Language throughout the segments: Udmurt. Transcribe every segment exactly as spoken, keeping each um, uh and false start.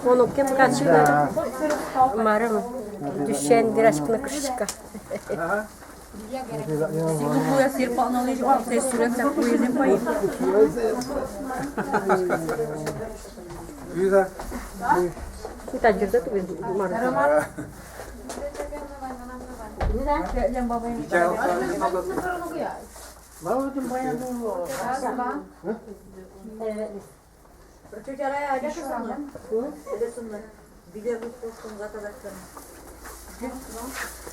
Мон укем качина. Марым, дюсен дырашкина кышка. Сигу буя сир палналысь, а, сир сурен так буя лем пай. Лиза. Куда дерзат, вы, Марым? Лиза. Лем бабай. Мало ты моя.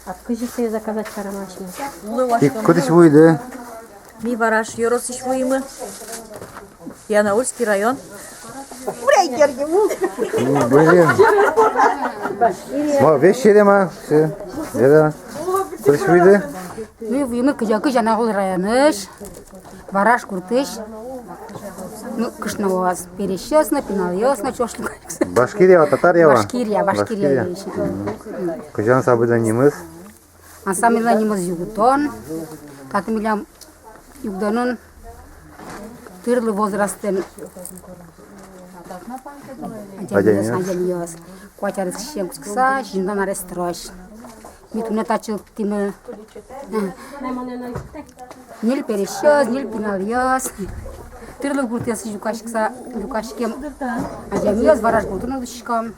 А кызьы сое заказать каремын? Тӥ кытысь вуиды? Ми Вараш ёросысь вуимы. Янаульский район. Блин. Ма, весь серема, всё. Яра. Кытысь вуиды? Ми вуимы Кызьа-, Кызья-Анагул районысь. Вараш гуртысь, ну, кышноос, пересьёс но, пиналъёс но, ӵош люкаськыса. Башкирия, татаръя-а? Башкирия, Башкирия. Башкирия. Мгм. Кызьы ансамбльлэн нимыз? Ансамбльлэн нимыз «Югдон». Татын милям «Югдонын» тырлы возрастын адямиос, адямиос. Адямиос. Куать аресысен кутскыса сизьымдон арес трос. Ми туннэ татчы лыктӥмы. Ньыль пересьёс, ньыль пиналъёс. Тырлы гуртъёсысь люкаськыса, люкаськем адямиос, Вараш гуртын улӥськом.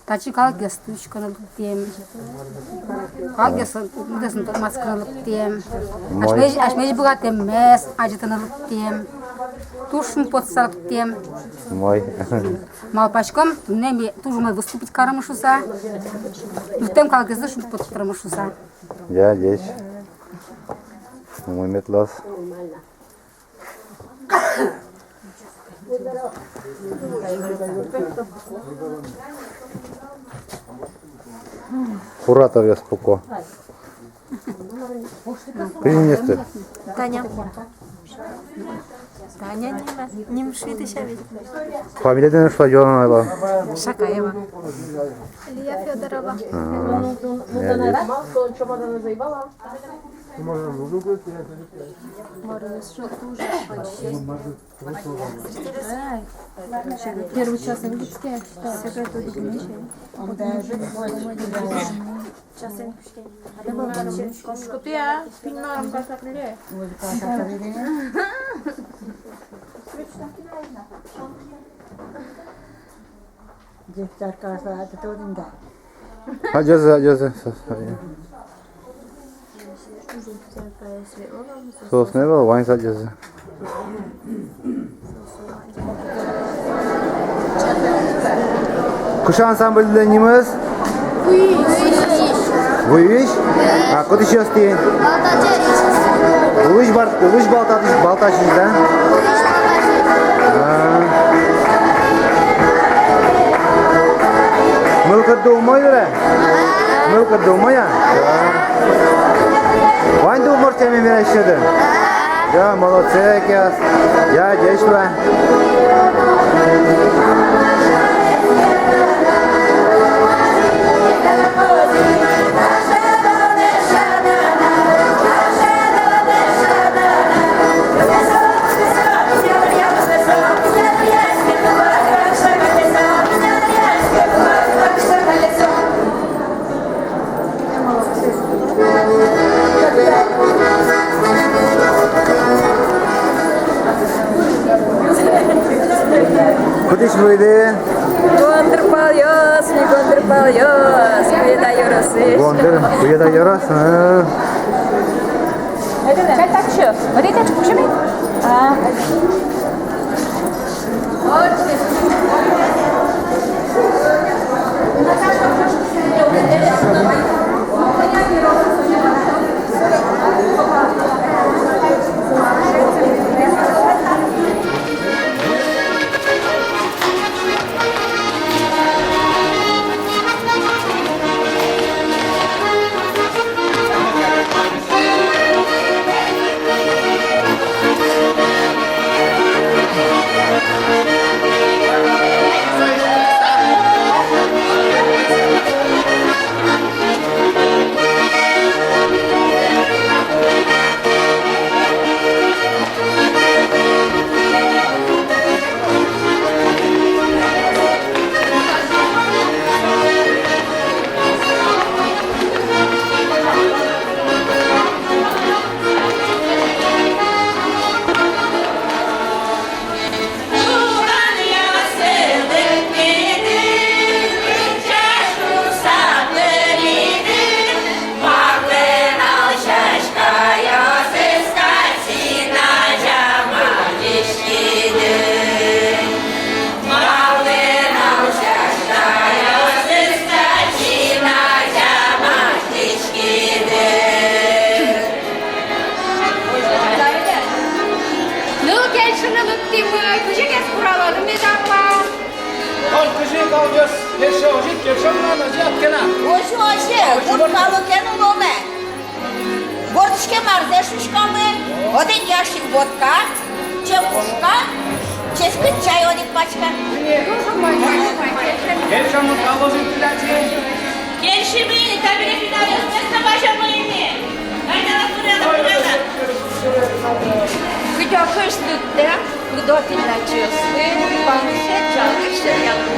Татчы калыкъёсты учкыны лыктӥм. Калыкъёсын, гуртъёсын тодматскыны лыктӥм. Мой. Асьмеос, асьмеос быгатэммес адӟытыны лыктӥм. Туж шумпотыса лыктӥм. Мой. Малпаськом, туннэ ми туж умой выступить каримы шуыса. Юрттэм калыкъёслы шумпоттӥмы шуыса. Я, ӟеч. Умой мед луоз. Кураторъёс пуко. Кызьы нимысьтыз? Таня. Таня ниме. Ним шуид ещё ведь. Фамилия ден шла, Йоанова. Шакаева. Лия Фёдорова. Ага. Я, есть. Первый час выпуска. Кошкытъя, пиньмарым касакле. Адӟозы, адӟозы. Соос но ӧвӧл, ваньзы адӟозы. Кыӵе ансамбльлэн нимыз? Вуись. Вуись? А кытысь тӥ? Улӥсь Балтачысь. Улӥсь Балтачысь, Балтачысь, да? А. Мылкыдды умой бере? Мылкыдды умой-а? Да. Ваньды удмурт сямен вераськоды? Да, молодцы, кияс. Я, ӟеч луэ. Кудӥсь вуиды? Гондыр палъёс, ми гондыр палъёс, Куеда ёросысь. Гондыр, Куеда ёрос, а. Чай так ещё. Вот эти ещё почему? А. Кельше, озьы, кельше мынам, озьы, ӧд ке на. Озьы, озьы, озьы, гурт калыкен уломы. Вордӥськем арзэ шуиськомы, одӥг ящик водка, чебушка, ческыт чай одӥг пачка. Кельше мынам, озьы, тӥляд. Кельше мынам, табере пиналъёсмес но возьмамы ини. Кыдёкысь лыктэ, кыдо тӥляд ачиосты, палысьтэ, чалысьтэ ялан.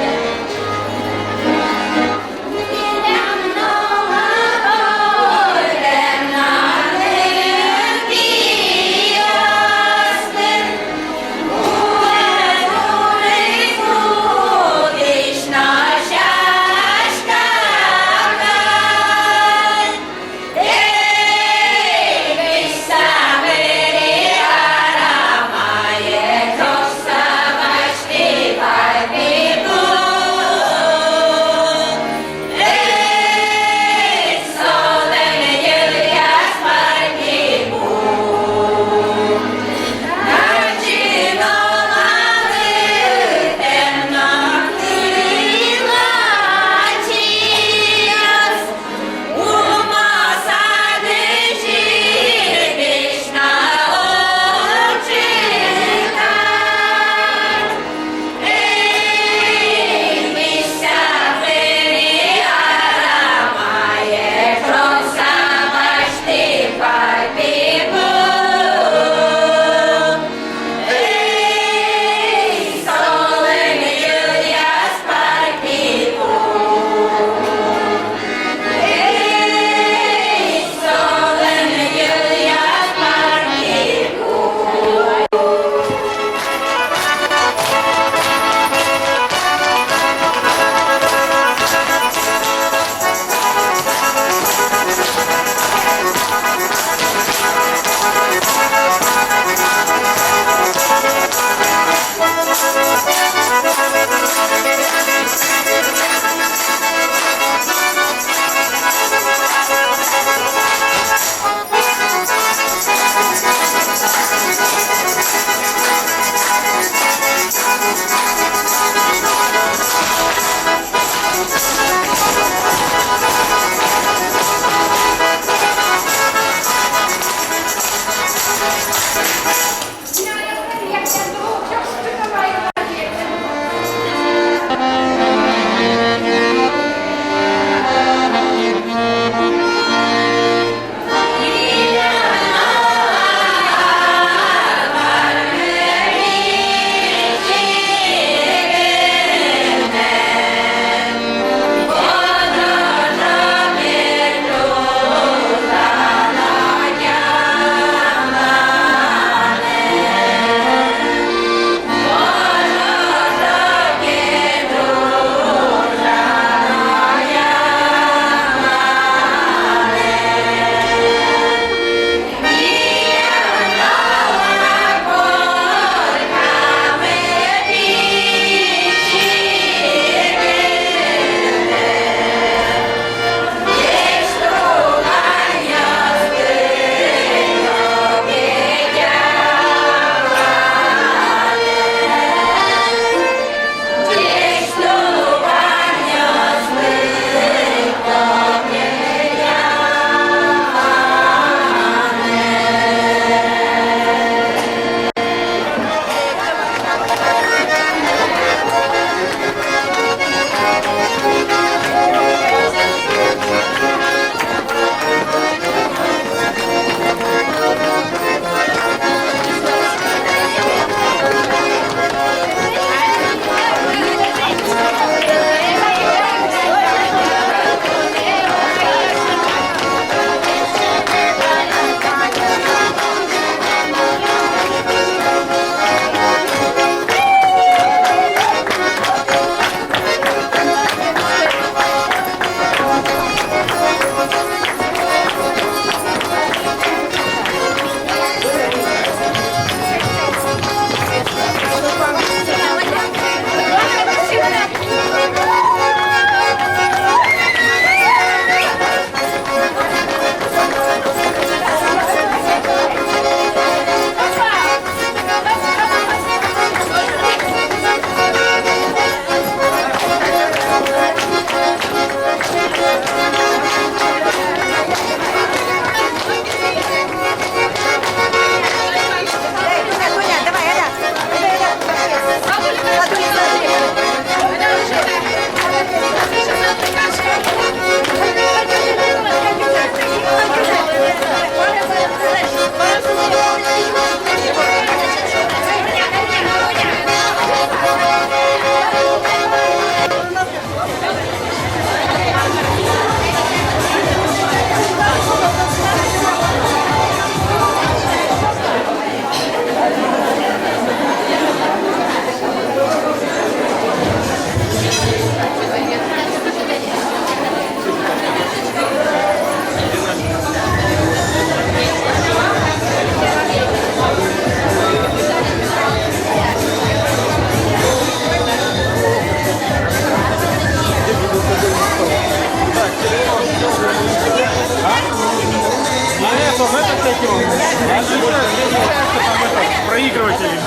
Проигрыватель.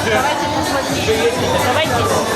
Давайте, давайте.